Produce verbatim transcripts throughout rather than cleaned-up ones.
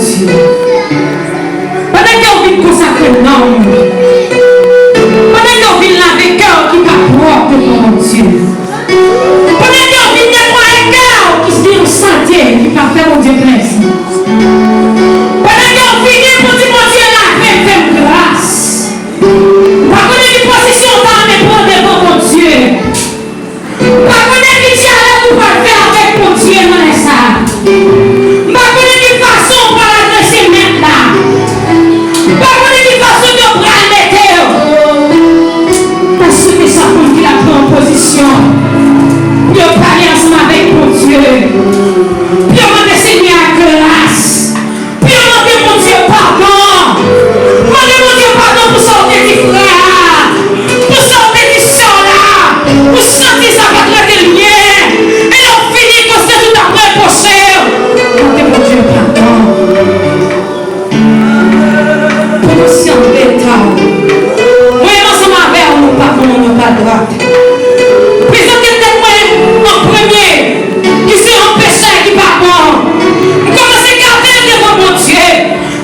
Bondye. Pandan ke w vin konsakre nanm ou, pandan ke w vin lave kè w ki pa pwòp devan Bondye, pandan ke w vin netwaye kè w ki se yon sante ki pa fè Bondye plezi, pandan ke w vini pou di Bondye lave m, fè m gras, ou pa konnen ki pozisyon w ta renmen pran devan Bondye. M pa konnen ki dyalòg ou pral fè avèk Bondye nan lè sa a. M pa konnen ki fason ou pral adrese Mèt la. M pa konnen ki fason yo pral mete w. Paske sa moun ki la pran pozisyon pou yo pale ansanm avèk Bondye, pou yo mande Senyè a gras. Priye, mande Bondye padon. Mande Bondye padon pou sa w te di frè a, pou sa w te di sè w la, ou santi sa pa t rete l byen, e lè w fini, konsyans ou t ap repwoche w. Mande Bondye padon. Potansyon leta, mwen ansanm avè w, nou pa bon, nou pa dwat. Prezante tèt mwen an premye, ki se yon pechè ki pa bon. M kòmanse gade l devan Bondye.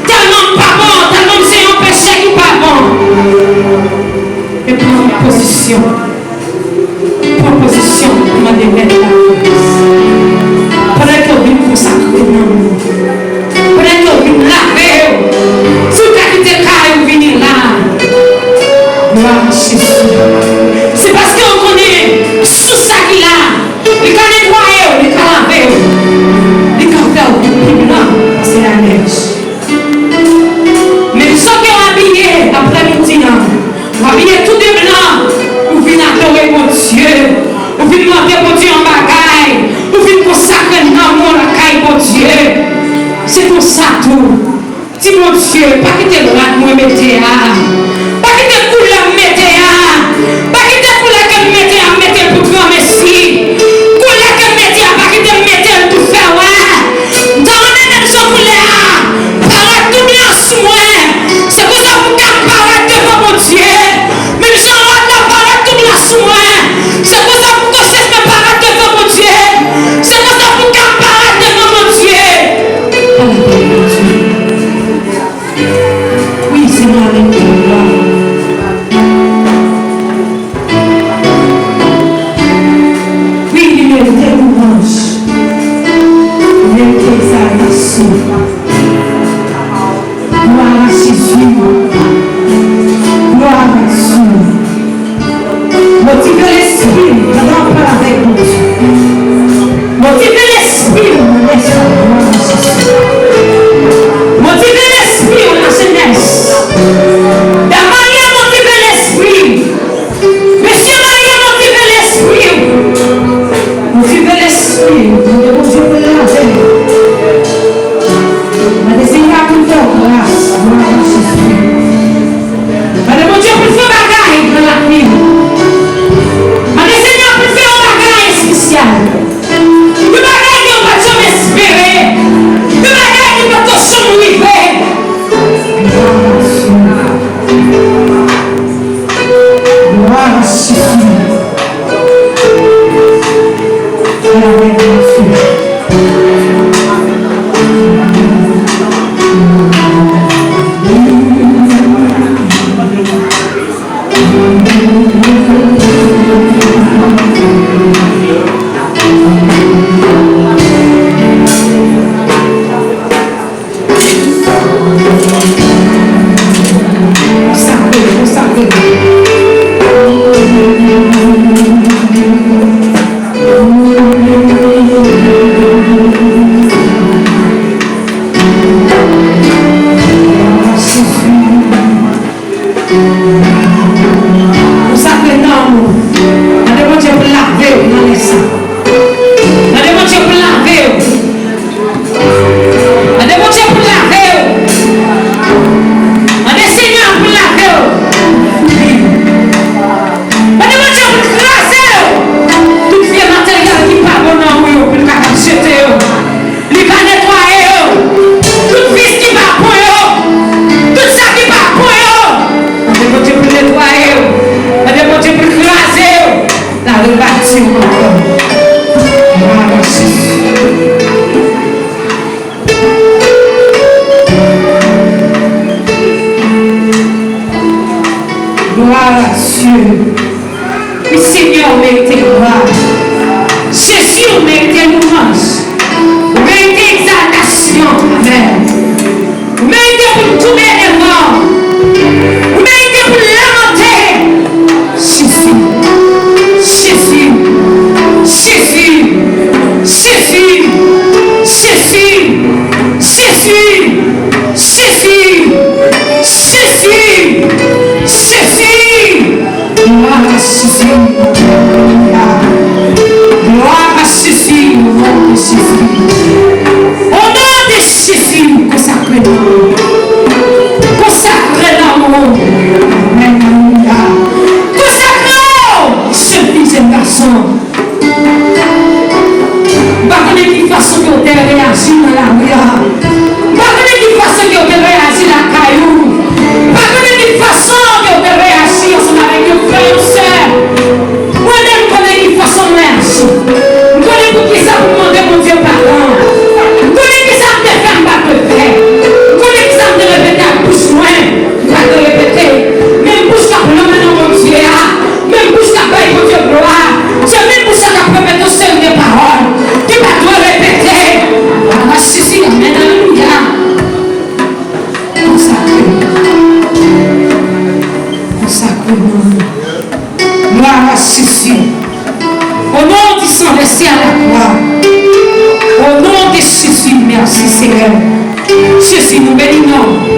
Tèlman m pa bon, tèlman m se yon pechè ki pa bon. E pran pozisyon. Pran pozisyon pou mande Mèt la gras. Pandan ke w vin konsakre nanm ou, pandan ke w vin lave w, si w ka kite kay ou vini la, glwa a Jezi. Se paske w konnen sous sa ki la, li ka netwaye w, li ka lave w, li ka fè w vin pi blan pase lanèj. Menm jan ke w abiye aprèmidi an, w abiye tou de blan, ou vin adore Bondye, ou vin mande Bondye yon bagay, ou vin konsakre nanm ou lakay Bondye. Se konsa tou, di Bondye, pa kite rad mwen mete a, pa kite koulè m mete a, pa kite koulè ke m mete a, m mete l pou granmesi. Koulè ke m mete a, pa kite m mete l pou fè wè. M ta renmen menm jan koulè a parèt tou blan sou mwen. Se konsa pou m ka parèt devan Bondye. Menm jan rad la parèt tou blan sou mwen. Se konsa pou konsyans mwen parèt devan Bondye. Se konsa pou m ka parèt devan Bondye. Ala bèl Bondye. Wi, Senyè, alelouya. Glwa a Dye. Wi, Senyè, ou merite glwa. Jezi, ou merite louanj. Ou merite egzaltasyon. Amèn. Ou merite pou n koube devan w. Ou merite pou n lamante. Jezi, Jezi, Jezi, Jezi, Jezi, Jezi, Jezi, Jezi. Glwa a Jezi. Glwa a Jezi. O non de Jezi. O non de Jezi. Konsakre nan ou. Konsakre nan ou. Amèn. Alelouya. Konsakre w. Jèn fi, jèn gason. M pa konnen ki fason ke w te reyaji nan lari a. M pa konnen ki fason ke w te reyaji lakay ou. M pa konnen ki fason ke w te reyaji ansanm avèk yon frè, yon sè. Mwen menm, m konnen ki fason m reyaji. M konnen poukisa pou m mande Bondye padon. M konnen kisa m te fè m pa dwe fè. M konnen kisa m te repete ak bouch mwen. M pa dwe repete. Menm bouch k ap louwe non Bondye a, menm bouch k ap bay Bondye glwa, se menm bouch la k ap repete yon seri de pawòl ki pa dwe repete. Glwa a Jezi, amèn, alelouya. Konsakre. Konsakre nou. Glwa a Jezi. Au nom du sang versé à la croix. Au nom de Jésus, merci Seigneur. Jezi, nou beni non.